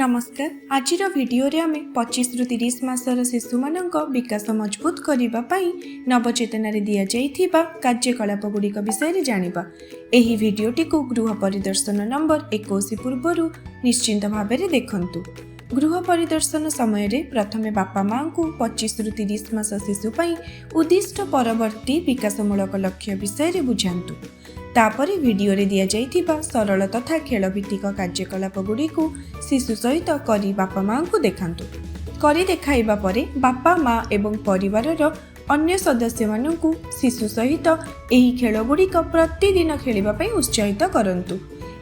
ନମସ୍କାର। ଆଜିର ଭିଡ଼ିଓରେ ଆମେ 25ରୁ 30 ମାସର ଶିଶୁମାନଙ୍କ ବିକାଶ ମଜବୁତ କରିବା ପାଇଁ ନବଚେତନାରେ ଦିଆଯାଇଥିବା କାର୍ଯ୍ୟକଳାପ ଗୁଡ଼ିକ ବିଷୟରେ ଜାଣିବା। ଏହି ଭିଡ଼ିଓଟିକୁ ଗୃହ ପରିଦର୍ଶନ ନମ୍ବର 21 ପୂର୍ବରୁ ନିଶ୍ଚିନ୍ତ ଭାବରେ ଦେଖନ୍ତୁ। ଗୃହ ପରିଦର୍ଶନ ସମୟରେ ପ୍ରଥମେ ବାପା ମାଆଙ୍କୁ 25ରୁ 30 ମାସ ଶିଶୁ ପାଇଁ ଉଦ୍ଦିଷ୍ଟ ପରବର୍ତ୍ତୀ ବିକାଶମୂଳକ ଲକ୍ଷ୍ୟ ବିଷୟରେ ବୁଝାନ୍ତୁ। ତାପରେ ଭିଡ଼ିଓରେ ଦିଆଯାଇଥିବା ସରଳ ତଥା ଖେଳଭିତ୍ତିକ କାର୍ଯ୍ୟକଳାପ ଗୁଡ଼ିକୁ ଶିଶୁ ସହିତ କରି ବାପା ମାଆଙ୍କୁ ଦେଖାନ୍ତୁ। କରି ଦେଖାଇବା ପରେ ବାପା ମା ଏବଂ ପରିବାରର ଅନ୍ୟ ସଦସ୍ୟମାନଙ୍କୁ ଶିଶୁ ସହିତ ଏହି ଖେଳଗୁଡ଼ିକ ପ୍ରତିଦିନ ଖେଳିବା ପାଇଁ ଉତ୍ସାହିତ କରନ୍ତୁ।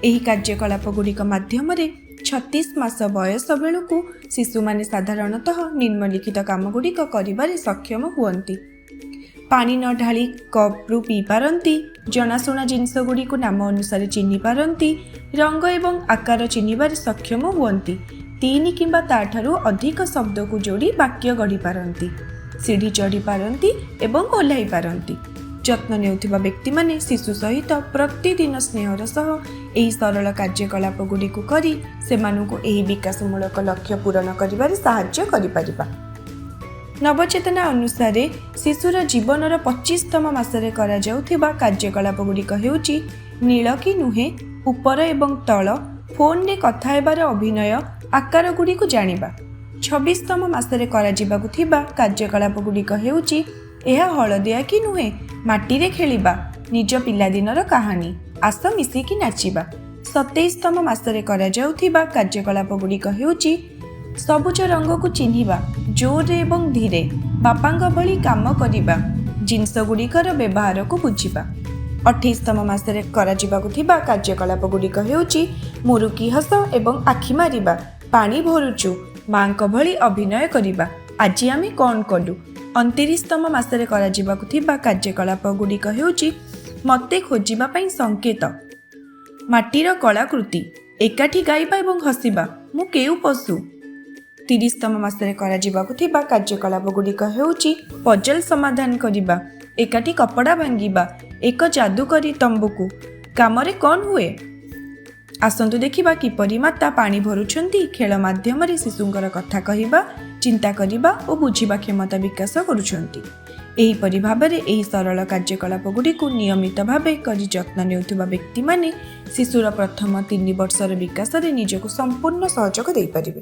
ଏହି କାର୍ଯ୍ୟକଳାପ ଗୁଡ଼ିକ ମାଧ୍ୟମରେ 36 ମାସ ବୟସ ବେଳକୁ ଶିଶୁମାନେ ସାଧାରଣତଃ ନିମ୍ନଲିଖିତ କାମଗୁଡ଼ିକ କରିବାରେ ସକ୍ଷମ ହୁଅନ୍ତି: ପାଣି ନ ଢାଳି କପ୍ରୁ ପିଇପାରନ୍ତି, ଜଣାଶୁଣା ଜିନିଷଗୁଡ଼ିକୁ ନାମ ଅନୁସାରେ ଚିହ୍ନି ପାରନ୍ତି, ରଙ୍ଗ ଏବଂ ଆକାର ଚିହ୍ନିବାରେ ସକ୍ଷମ ହୁଅନ୍ତି, ତିନି କିମ୍ବା ତା'ଠାରୁ ଅଧିକ ଶବ୍ଦକୁ ଯୋଡ଼ି ବାକ୍ୟ ଗଢ଼ିପାରନ୍ତି, ସିଢ଼ି ଚଢ଼ି ପାରନ୍ତି ଏବଂ ଓହ୍ଲାଇ ପାରନ୍ତି। ଯତ୍ନ ନେଉଥିବା ବ୍ୟକ୍ତିମାନେ ଶିଶୁ ସହିତ ପ୍ରତିଦିନ ସ୍ନେହର ସହ ଏହି ସରଳ କାର୍ଯ୍ୟକଳାପ ଗୁଡ଼ିକୁ କରି ସେମାନଙ୍କୁ ଏହି ବିକାଶମୂଳକ ଲକ୍ଷ୍ୟ ପୂରଣ କରିବାରେ ସାହାଯ୍ୟ କରିପାରିବା। ନବଚେତନା ଅନୁସାରେ ଶିଶୁର ଜୀବନର 25ତମ ମାସରେ କରାଯାଉଥିବା କାର୍ଯ୍ୟକଳାପ ଗୁଡ଼ିକ ହେଉଛି ନୀଳ କି ନୁହେଁ, ଉପର ଏବଂ ତଳ, ଫୋନରେ କଥା ହେବାର ଅଭିନୟ, ଆକାର ଗୁଡ଼ିକୁ ଜାଣିବା। 26ତମ ମାସରେ କରାଯିବାକୁ ଥିବା କାର୍ଯ୍ୟକଳାପ ଗୁଡ଼ିକ ହେଉଛି ଏହା ହଳଦିଆ କି ନୁହେଁ, ମାଟିରେ ଖେଳିବା, ନିଜ ପିଲାଦିନର କାହାଣୀ, ଆସ ମିଶିକି ନାଚିବା। 27ତମ ମାସରେ କରାଯାଉଥିବା କାର୍ଯ୍ୟକଳାପ ଗୁଡ଼ିକ ହେଉଛି ସବୁଜ ରଙ୍ଗକୁ ଚିହ୍ନିବା, ଜୋରରେ ଏବଂ ଧୀରେ, ବାପାଙ୍କ ଭଳି କାମ କରିବା, ଜିନିଷ ଗୁଡ଼ିକର ବ୍ୟବହାରକୁ ବୁଝିବା। 28ତମ ମାସରେ କରାଯିବାକୁ ଥିବା କାର୍ଯ୍ୟକଳାପ ଗୁଡ଼ିକ ହେଉଛି ମୁରୁକି ହସ ଏବଂ ଆଖି ମାରିବା, ପାଣି ଭରୁଛୁ, ମାଙ୍କ ଭଳି ଅଭିନୟ କରିବା, ଆଜି ଆମେ କ'ଣ କଲୁ। 29ତମ ମାସରେ କରାଯିବାକୁ ଥିବା କାର୍ଯ୍ୟକଳାପ ଗୁଡ଼ିକ ହେଉଛି ମୋତେ ଖୋଜିବା ପାଇଁ ସଙ୍କେତ, ମାଟିର କଳାକୃତି, ଏକାଠି ଗାଇବା ଏବଂ ହସିବା, ମୁଁ କେଉଁ ପଶୁ। 30ତମ ମାସରେ କରାଯିବାକୁ ଥିବା କାର୍ଯ୍ୟକଳାପ ଗୁଡ଼ିକ ହେଉଛି ପଜଲ୍ ସମାଧାନ କରିବା, ଏକାଠି କପଡ଼ା ଭାଙ୍ଗିବା, ଏକ ଯାଦୁକରୀ ତମ୍ବୁକୁ କାମରେ କ'ଣ ହୁଏ। ଆସନ୍ତୁ ଦେଖିବା କିପରି ମାତା ପାଣି ଭରୁଛନ୍ତି ଖେଳ ମାଧ୍ୟମରେ ଶିଶୁଙ୍କର କଥା କହିବା, ଚିନ୍ତା କରିବା ଓ ବୁଝିବା କ୍ଷମତା ବିକାଶ କରୁଛନ୍ତି। ଏହିପରି ଭାବରେ ଏହି ସରଳ କାର୍ଯ୍ୟକଳାପ ଗୁଡ଼ିକୁ ନିୟମିତ ଭାବେ କରି ଯତ୍ନ ନେଉଥିବା ବ୍ୟକ୍ତିମାନେ ଶିଶୁର ପ୍ରଥମ 3 ବର୍ଷର ବିକାଶରେ ନିଜକୁ ସମ୍ପୂର୍ଣ୍ଣ ସହଯୋଗ ଦେଇପାରିବେ।